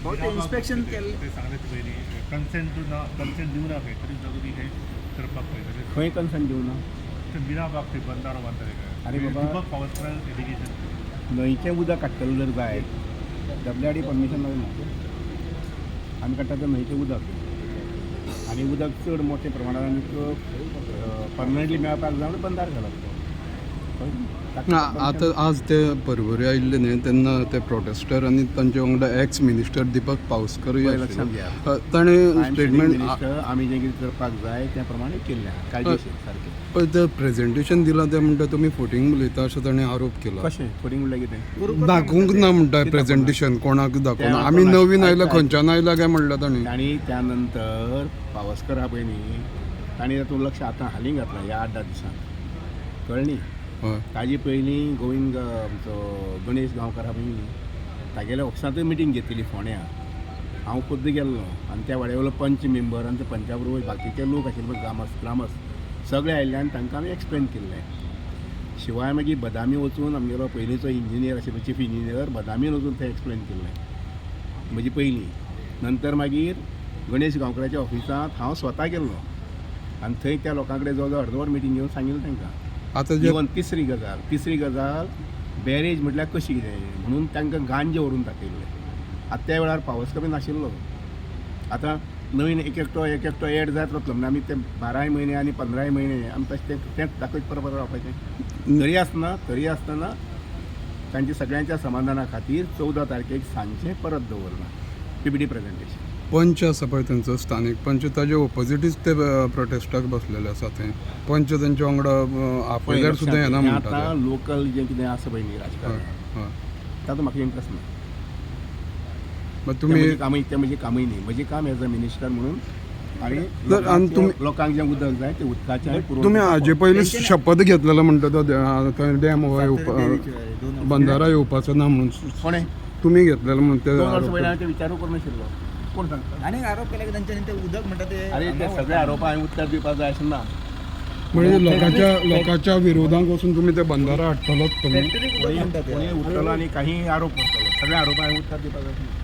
बहुते इन्स्पेक्शन केल्लें. ते सांगले पयलीं कन्सेंट ना, कन्सेंट दिवना फॅक्टरी तुमी हें करपाक पळय. खंय कन्सर्न दिवना? ते मिराबाग थंय बंदारो बांदतले काय? अरे बाबा. दीपक पावसकर एरिगेशन. न्हंयचें उदक काडटलो जर जायत, डब्ल्यू आर डी परमिशन लागना. आमी काडटा तें न्हंयचें उदक आनी उदक चड मोठ्या प्रमाणात आनी परमनंटली मेळपाक जाय म्हणून बंदार घालप तो. कळ्ळें? ताका ना, आतां आज ते परवरी आयिल्ले न्ही, तेन्ना ते प्रोटेस्टर आनी तांचे वांगडा एक्स मिनिस्टर दीपक पावसकरूय पळय, लक्षात आशिल्ले. घ्या. ताणें I am statement minister, आमी जें कितें करपाक जाय त्या प्रमाणे केल्लें आहा, कायदेशीर सारकें. पळय, ते प्रेझेंटेशन दिलां तें म्हणटा तुमी फोटींग उलयता अशें ताणें आरोप केला. कशें फुडें म्हणल्यार कितें? दाखोवंक ना म्हणटा, प्रेझेंटेशन कोणाक दाखोवना, आमी नवीन आयला, खंयच्यान आयला काय म्हणला ताणें. आनी त्या नंतर पावसकर आहा पळय न्ही, तांणी तातूंत लक्ष आतां हालीं घातलां ह्या 8-10 दिसांक, कळ्ळें न्ही? हय. ताजे पयलीं गोविंद आमचो गणेश गांवकार आहा पळय न्ही, तागेल्या ऑफिसांतूय मिटींग घेतलेली फोंड्या. हांव खुद्द गेल्लो आनी त्या वाड्या वयलो पंच मेंबर आनी त्या पंचा बरोबर बाकीचे लोक आशिल्ले पळय, ग्रामस्थ ग्रामस्थ सगळे आयिल्ले आनी तांकां आमी एक्सप्लेन केल्लें. शिवाय मागीर बदामी वचून आमगेलो पयलींचो इंजिनियर आशिल्लो, चीफ इंजिनियर, बदामीन वचून थंय एक्सप्लेन केल्लें म्हजे पयलीं. नंतर मागीर गणेश गांवकराच्या ऑफिसांत हांव स्वता गेल्लो आनी थंय त्या लोकां कडेन जवळ जवळ अर्द वर मिटींग घेवन सांगिल्लें तांकां. आतां जे इवन तिसरी गजाल बॅरेज म्हटल्यार कशी कितें म्हणून तांकां गांजे व्हरून दाखयल्ले. आतां त्या वेळार पावस कमी नाशिल्लो. आतां नवीन एक एकटो एक एकटो एड जायत वतलो म्हणून आमी ते 12 म्हयने आनी 15 म्हयने आमी तशें तें तेंच दाखयत परत परत रावपाचें. तरी आसतना तांच्या सगळ्यांच्या समाधाना खातीर 14 तारखेक सांजचें परत दवरलां पीपीटी प्रेझेंटेशन. पंच आसा पळय थंयचो स्थानीक पंच, ताजे ओपोजिटूच ते प्रोटेस्टाक बसलेले आसा. थंय पंच तांच्या वांगडा आपयल्यार सुद्दां येना म्हणटा ते. आतां लोकल जें कितें आसा पळय न्ही हय राजकारण, हय तातूंत म्हाका इंट्रस्ट ना. मागीर तें तुमी म्हजें कामय, तें म्हजें कामय न्ही. म्हजें काम एज अ मिनिस्टर म्हणून आनी तर आनी तुमी- लोकांक जें उदक जाय तें उदकाचें हांवें पुरवण तुमी करपाक. हाजे पयलीं शपथ घेतलेलो म्हणटा तो थंय डॅम हो बंदारा येवपाचो ना म्हणून. कोणें? तुमी घेतलेलो म्हणून ते 2 वर्सां आरोप. पयलीं हांवें ते विचारूय करूं नाशिल्लो. कोण सांगता? आनी आरोप केले की तांच्यानी ते उदक म्हणटा ते अरे, ते सगळे आरोप हांवें उत्तर दिवपाक जाय अशें ना. म्हणजे लोकांच्या विरोधांक वचून तुमी ते बंदारा हाडटलोच तुमी? फॅक्टरीक उदक म्हणटा ते. कोणीय उठतलो आनी काही आरोप करतलो, सगळे आरोप हांवें उत्तर दिवपाक जाय अशें ना.